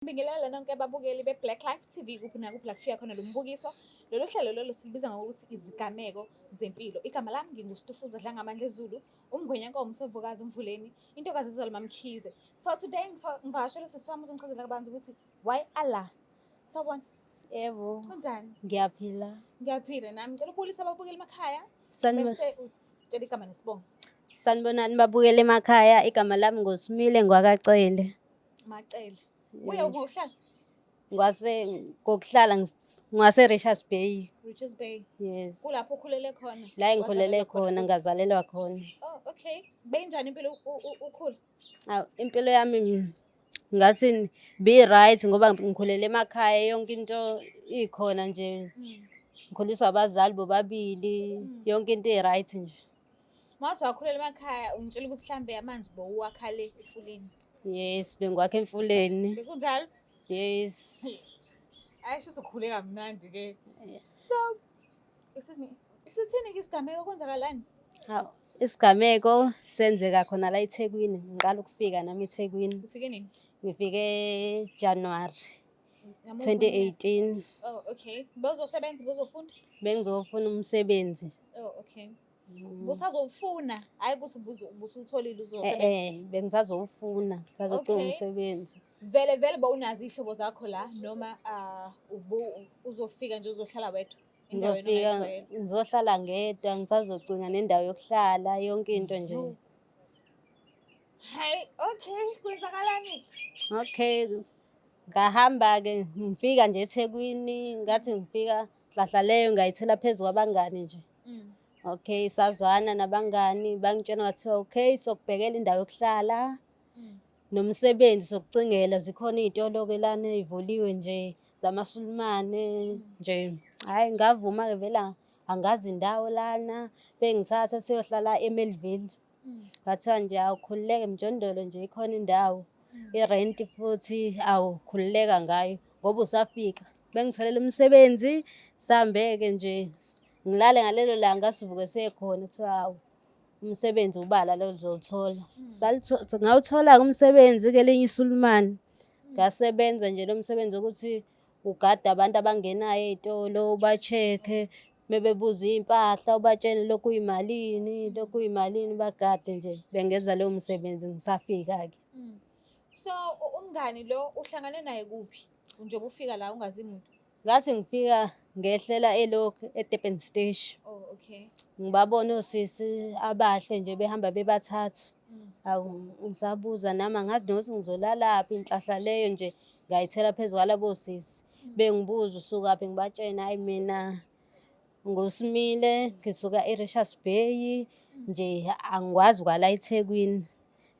Ngibingelela nonke ababukeli be-Black Life TV kuphi nakuphi la kufika khona lo mbukiso. Lolu hlelo lolu silibiza ngokuthi izigameko zempilo. Igama lami nginguStufuza Dlangamandla Zulu, umngwenyankomo sovukazi umvuleni, intokazi ezalwa MaMkhize. So today ngivakashele sisi wami uzongichazela kabanzi ukuthi why Allah. Sawubona. Yebo. Kunjani? Ngiyaphila. Ngiyaphila nami. Ngicela ubulise ababukeli emakhaya. Bese usitshela igama nesibongo. Sanibonani babukeli emakhaya, igama lami nguSimile ngwakaCele. Macele. Uye uhlala? Ngwase ngokuhlala ngwase Richards Bay. Richards Bay. Yes. Kulapho ukhulele khona. La engikhulele khona ngazalelwa khona. Oh, okay. Beyinjani impilo ukhula? Aw, impilo yami ngathi be right ngoba ngikhulele emakhaya yonke into ikhona nje. Ngikhuliswa abazali bobabili, yonke into i-right nje. Mawuthi wakhulela emakhaya ungitshela ukuthi mhlambe amanzi bowuwakha le emfuleni. Yes, bengiwakha emfuleni. Bekunjalo? Yes. Hayi shuthi ukhule kamnandi ke. So, excuse me. Sithini ke isigameko kwenzakalani? Hawu, isigameko senzeka khona la eThekwini. Ngiqala ukufika nami eThekwini. Ufike nini? Ngifike January Ngamuphi unyaka? 2018. Oh, okay. Bozosebenza, bozofunda? Bengizofuna umsebenzi. Oh, okay. Busazowufuna, hayi ukuthi ubusuwutholile Eh uzosebenza. eh, bengisazowufuna, ngisazocinga umsebenzi. Vele vele bowunazo iy'hlobo zakho la noma ah, uzofika nje uzohlala wedwa endaweni Ngizofika ongayijwayele? ngizohlala ngedwa, ngisazocinga nendawo yokuhlala, yonke into nje. Hayi, okay, kwenzakalani? Okay, ngahamba-ke ngifika nje eThekwini, ngathi ngifika nhlahla leyo ngayithela phezu kwabangani nje. Okay, sazwana nabangani, bangitshela ngathiwa okay, sokubhekela indawo yokuhlala nomsebenzi sokucingela, zikhona iy'tolo-ke lana ey'vuliwe nje zamaSulumane nje. Hhayi, ngavuma-ke vele angazi indawo lana, bengithatha siyohlala eMelville. Kwathiwa nje awukhululeke mjondolo nje ikhona indawo. Irenti futhi awukhululeka ngayo ngoba usafika. Bengitholele umsebenzi sihambeke nje ngilale ngalelo langa sivuke siye khona kuthiwa hawu umsebenzi ubala lo lizowuthola. Ngawuthola-ke umsebenzi kelinye iSulumane. Ngasebenza nje lo msebenzi wokuthi ugade abantu abangenayo ey'tolo uba-check-e mebebuza iy'mpahla ubatshele lokhu kuyimalini, lokhu kuyimalini bagade nje. Bengenza lowo msebenzi ngisafika-ke. So umngani lo uhlangane naye kuphi? Njengoba ufika la ungazi muntu. Ngathi ngifika ngehlela elokhu eDurban Station. Oh, okay. Ngibabona osisi abahle nje behamba bebathathu. Awu ngisabuza nami angazi nokuthi ngizolalaphi inhlahla leyo nje ngayithela phezu kwalabo sisi. Bengibuza usukaphi ngibatshena hayi mina nguSimile ngisuka eRichards Bay nje angikwazi kwala eThekwini.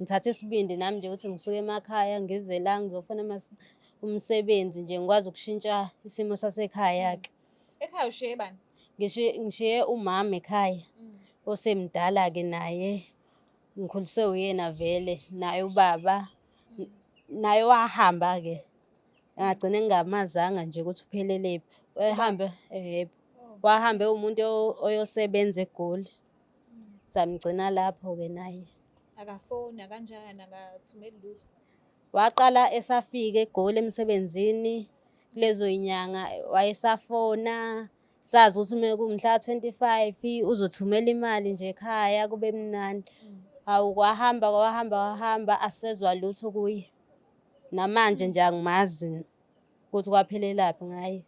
Ngithathe isibindi nami nje ukuthi ngisuke emakhaya ngize la ngizofuna umsebenzi nje ngikwazi ukushintsha isimo sasekhaya-ke. Ekhaya ushiye bani? Ngishiye umama ekhaya osemdala-ke naye, ngikhuliswe uyena vele naye ubaba naye wahamba-ke ngagcina ngingamazanga nje ukuthi uphelelephi. Ehambe yebo, wahambe ewumuntu oyosebenza eGoli. Samgcina lapho-ke naye. Akafoni, akanjani, akathumeli lutho. Waqala esafika eGoli emsebenzini kulezo yinyanga wayesafona sazi ukuthi uma kuwumhla 25 uzothumela imali nje ekhaya kube mnandi. Hawu kwahamba kwahamba kwahamba asezwa lutho kuye. Namanje nje angimazi ukuthi kwaphelelaphi ngaye.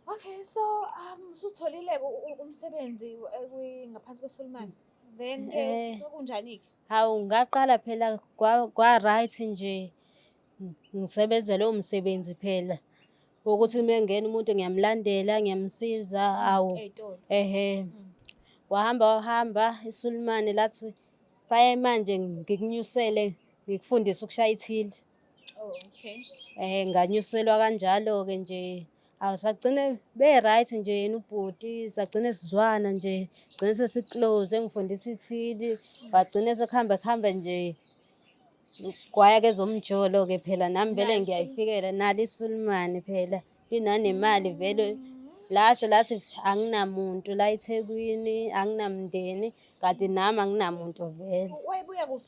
Okay, so usutholile umsebenzi ngaphansi kweSulumane. Then ke sokunjani-ke? Hawu ngaqala phela kwa right nje ngisebenza lowo msebenzi phela ukuthi uma engena umuntu ngiyamlandela ngiyamsiza awu Ey'tolo. ehe. Wahamba wahamba iSulumane lathi baye manje ngikunyusele ngikufundise ukushaya ithili. Oh, okay. Nganyuselwa kanjalo-ke nje. Awu sagcine be-right nje yena ubhuti, sagcine sizwana nje, gcine sesi-close engifundisa ithili, wagcine sekuhambe kuhambe nje kwaya kezomjolo-ke phela nami vele Nalo ngiyayifikela nalo iSulumane phela linanemali vele lasho lathi anginamuntu la eThekwini, anginamndeni kanti nami anginamuntu vele. Wayebuya kuphi?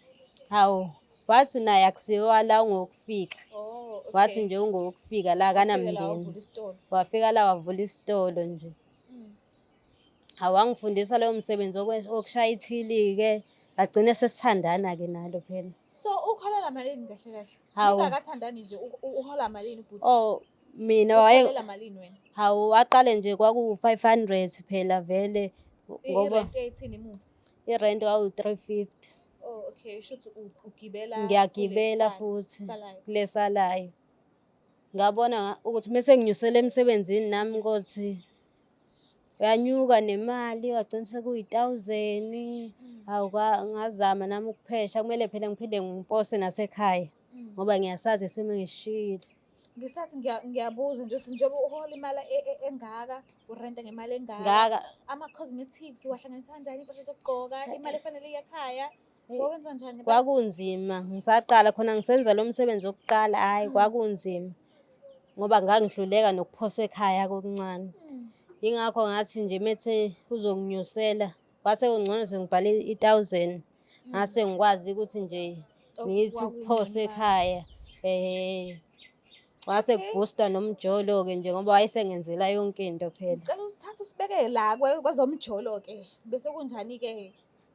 Hawu, Wathi naye akusiwa la ungowokufika. Oh, okay. Wathi nje ungowokufika la Wafika la akanamndeni. wavula isitolo. Wafika la wavula isitolo nje. Awangifundisa lowo msebenzi wokushaya ithili-ke. Agcine sesithandana-ke nalo phela. So uholela malini kahle kahle? Hawu. Ningakathandani nje uhola malini ubhuti? Oh mina waye Uholela malini wena? hawu waqale nje kwaku-500 phela vele ngoba I-rent eyithini emuva? irent kwaku-350. Oh, okay, shuthi ugibela Ngiyagibela kule futhi salayo. kulesalayo. Ngabona ukuthi mese nginyusele emsebenzini nami ukuthi uyanyuka nemali wagcina sekuyi-1000. Hawu ngazama nami ukuphesha, kumele phela ngiphinde ngipose nasekhaya ngoba ngiyasazi isimo engishiyile. Ngisathi ngiyabuza nje ukuthi njengoba uhola imali engaka, urenta ngemali engaka, Ngaka ama-cosmetics uwahlanganisa kanjani, impahla zokugqoka, imali efanele iyakhaya, wawenza njani ngempela? Kwakunzima ngisaqala khona ngisenza lo msebenzi wokuqala, hhayi kwakunzima ngoba ngangihluleka nokuphosa ekhaya kokuncane. Yingakho ngathi nje methe uzonginyusela, kwase kungcono sengibhale i-1000 ngase ngikwazi ukuthi nje ngithi ukuphosa ekhaya. Wase kubhusta nomjolo-ke nje ngoba wayesengenzela yonke into phela. Ngicela uthathe usibeke la kwezomjolo-ke. Bese kunjani-ke?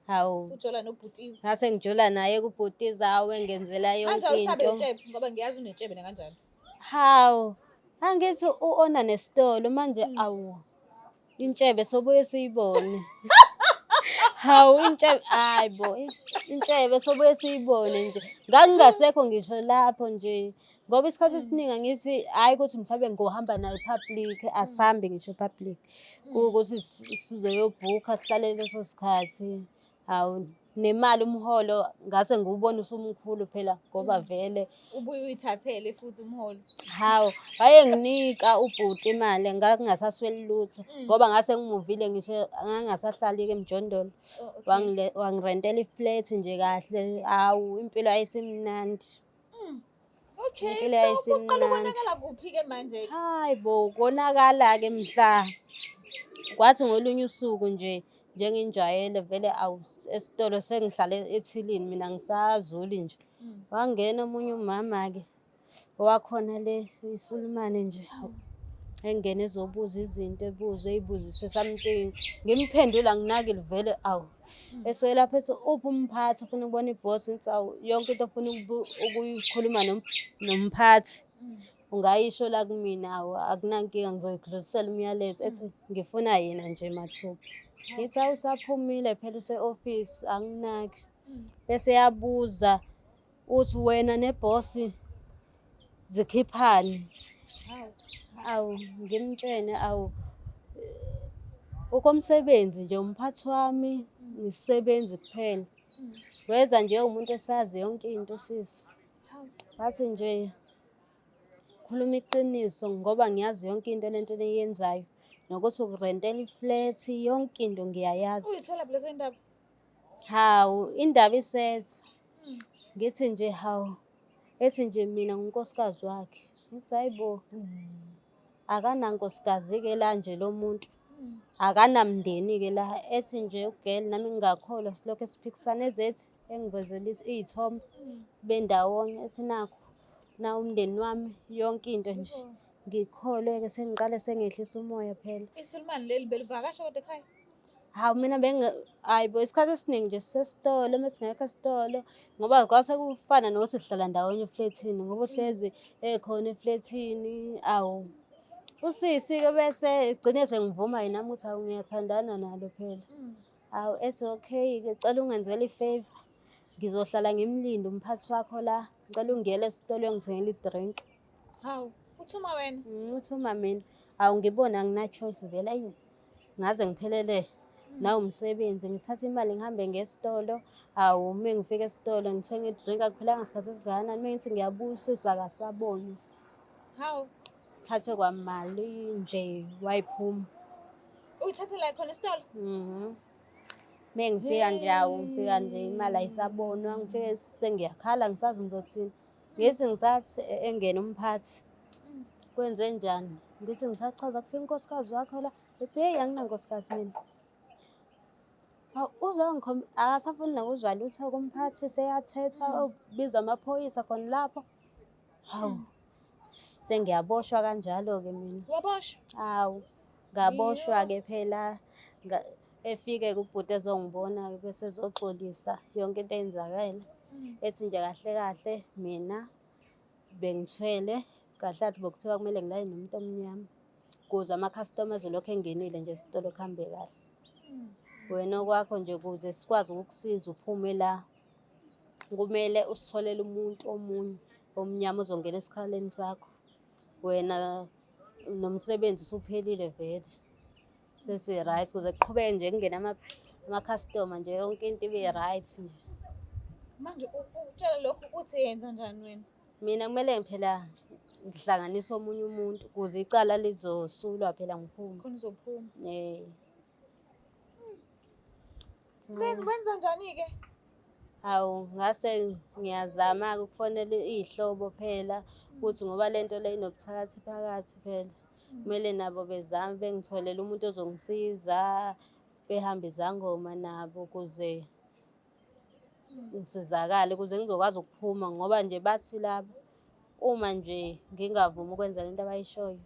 Hawu. Usujola nobhutiza. Ngase ngijola naye kubhutiza, hawu engenzela Manje yonke awusabe into. intshebe ngoba ngiyazi unentshebe nakanjani. Hawu, angithi u-ona nesitolo manje awu. Intshebe sobuye siyibone. Hawu intshebe, hayi bo, intshebe sobuye siyibone nje. Ngangingasekho ngisho lapho nje. Ngoba isikhathi esiningi angithi hhayi ukuthi mhlawumbe ngohamba naye public, asihambi ngisho public. Kuwukuthi sizoyobhukha sihlale leso sikhathi. Hawu nemali umholo ngase ngiwubone usumkhulu phela ngoba vele Ubuye uyithathele futhi umholo. Hawu, wayenginika ubhuti imali ngangingasasweli lutho ngoba ngase ngimuvile ngisho ngangingasahlali-ke emjondolo. Oh, okay. Wangirentela iflat nje kahle. Hawu, impilo yayisimnandi. Okay, Impilo so kuqala yayisimnandi. ukonakala kuphi-ke manje? Hayi bo, konakala-ke mhla. Kwathi ngolunye usuku nje njengenjwayelo vele awu esitolo sengihlale ethilini mina ngisazuli nje. Wangena omunye umama-ke owakhona le isulumane nje, hawu, engena ezobuza izinto, ebuze ey'buzise something. Ngimphendula nginakile vele awu. Esuke lapho ethi uphi umphathi ufuna ukubona ibhosi, ngithi awu yonke into ofuna ukuyikhuluma nomphathi ungayisho la kumina, awu akunankinga ngizoyidlulisela umyalezo. Ethi ngifuna yena nje mathupha. Ngithi awu usaphumile phela use-ofisi anginaki. Bese yabuza uthi wena nebhosi zikhiphani? Hawu. Awu ngimtshene awu okomsebenzi nje umphathi wami ngisebenzi kuphela. Weza nje umuntu esazi yonke into sisi. Hawu. Wathi nje khuluma iqiniso ngoba ngiyazi yonke into lento eniyenzayo nokuthi ukurentela iflat yonke into ngiyayazi. Uyithola lezo indaba? Hawu indaba iseza. Ngithi nje hawu ethi nje mina ngunkosikazi wakhe. Ngithi hayi bo akanankosikazi-ke la nje lo muntu. Akanamndeni-ke la. Ethi nje ugirl nami ngingakholwa silokhu siphikisana ezethi engivezela iy'thombe bendawonye ethi nakhu na umndeni wami yonke into nje. Ngikholwe-ke sengiqale sengehlisa umoya phela. Isulumane leli belivakasha kodwa ekhaya? Hawu mina hayi bo isikhathi esiningi nje sisesitolo uma singekho esitolo ngoba kwase kufana nokuthi sihlala ndawonye eflethini ngoba uhlezi ekhona eflethini awu. Usisi-ke bese egcine sengivuma yena nami ukuthi hawu ngiyathandana nalo phela. Hawu ethi okay-ke cela ungenzele i-favour ngizohlala ngimlinde umphathi wakho la, ngicela ungiyele esitolo uyongithengela i-drink. Hawu, uthuma wena? Uthuma mina. Hawu ngibona angina-choice vele ayi ngaze ngiphelele nawumsebenzi ngithathe imali ngihambe ngesitolo. Hawu uma ngifika esitolo ngithenge i-drink akuphelanga sikhathi esingakanani uma ngithi ngiyabuya usisi akasabonwa. Hawu. Thathe kwamali nje wayiphuma. Uyithathela khona esitolo? Mhm. Uma ngifika nje hawu ngifika nje imali ayisabonwa ngifike sengiyakhala ngisazi ngizothini. Ngithi ngisathi engena umphathi kwenze njani? Ngithi ngisachaza kufika unkosikazi wakho la. Ethi hey anginankosikazi mina. Hawu, akasafuni nokuzwa lutho kumphathi, seyathetha, ubiza amaphoyisa khona lapho. Hawu, sengiyaboshwa kanjalo-ke mina. Waboshwa? Hawu, ngaboshwa-ke phela. Efike kubhuti ezongibona-ke bese ezoxolisa yonke into eyenzakele. Ethi nje kahle kahle mina bengithwele, kahle kahle bekuthiwa kumele ngilale nomuntu omnyama ukuze amakhasitoma azolokhu engenile nje esitolo kuhambe kahle. Wena okwakho nje ukuze sikwazi ukukusiza uphume la, kumele usitholele umuntu omunye omnyama ozongena esikhaleni sakho. Wena nomsebenzi usuphelile vele, sesi-right ukuze kuqhubeke nje kungene amakhasitoma nje, yonke into ibe right nje. Manje ukutshela lokhu uthi yenza njani wena? Mina kumele phela ngihlanganise omunye umuntu ukuze icala lizosulwa phela ngiphume. Khona uzophuma. Then wenza njani-ke? Hawu, ngase ngiyazama-ke ukufonela iy'hlobo phela ukuthi ngoba le nto le inobuthakathi phakathi phela, kumele nabo bezame bengitholele umuntu ozongisiza, behambe izangoma nabo ukuze ngisizakale, ukuze ngizokwazi ukuphuma. Ngoba nje bathi laba uma nje ngingavumi ukwenza lento abayishoyo,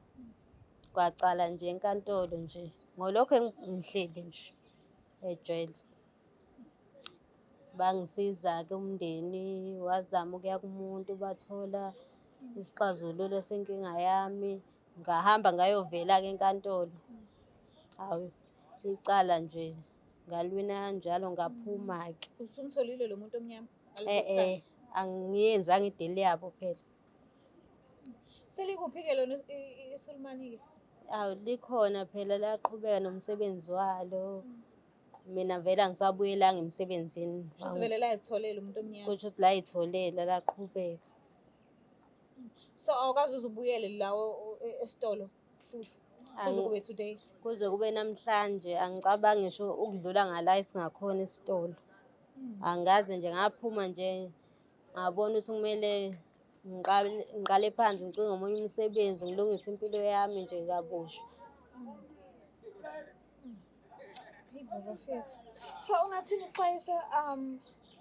kwacala nje enkantolo nje, ngolokhu ngihleli nje ejele. Bangisiza-ke umndeni, wazama ukuya kumuntu, bathola isixazululo senkinga yami. Ngahamba ngayovela-ke enkantolo. Hawu, icala nje ngalwina kanjalo, ngaphuma-ke. Usumtholile lo muntu omnyama ngaleso sikhathi? Angiyenzanga idili yabo phela. Selikuphi-ke lona iSulumani-ke? Awu, likhona phela, laqhubeka nomsebenzi walo. Mina vele angisabuyelanga emsebenzini. Kusho ukuthi vele layitholela umuntu omnyama. Kusho ukuthi layitholela, laqhubeka. So awukaze uze ubuyele lawo esitolo futhi? Kuze kube today? Kuze kube namhlanje angicabangi ngisho ukudlula ngala esingakhona esitolo. Angaze nje ngaphuma nje ngabona ukuthi kumele ngiqale phansi ngicinge omunye umsebenzi, ngilungise impilo yami nje kabusha. Hey baba mfethu. So ungathini ukuxwayisa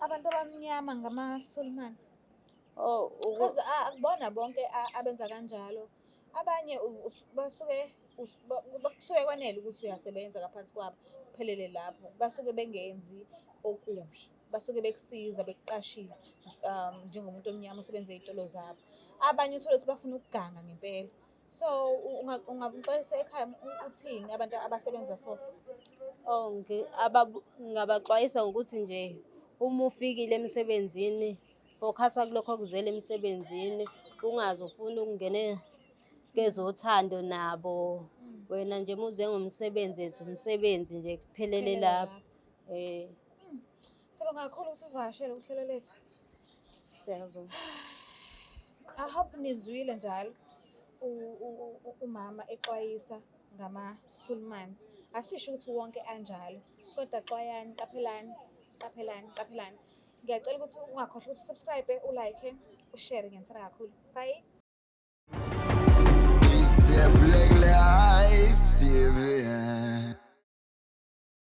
abantu abamnyama ngamaSulumane? Oh, Because akubona bonke abenza kanjalo. Abanye basuke kusuke kwanele ukuthi uyasebenza ngaphansi kwabo, kuphelele lapho. Basuke bengenzi okubi, basuke bekusiza bekuqashile njengomuntu omnyama osebenza ey'tolo zabo. Abanye uthole ukuthi bafuna ukuganga ngempela. So ungaxwayisa ekhaya uthini abantu abasebenza so? Oh, ngingabaxwayisa ngokuthi nje uma ufikile emsebenzini, fokhasa kulokho okuzele emsebenzini, ungaze ufune ukungena kezothando nabo. Wena nje uma uze ngomsebenzi, yenza umsebenzi nje kuphelele Kuphelele lapho. lapho. Sibonga kakhulu ukuthi usivakashele uhlelo lethu. Siyabonga. I hope nizwile njalo umama exwayisa ngamaSulumane. Asisho ukuthi wonke anjalo, kodwa xwayani, qaphelani, qaphelani, qaphelani. Ngiyacela ukuthi ungakhohlwa ukuthi usubscribe, ulike, ushare. Ngiyathanda kakhulu. Bye. It's the Black Life TV.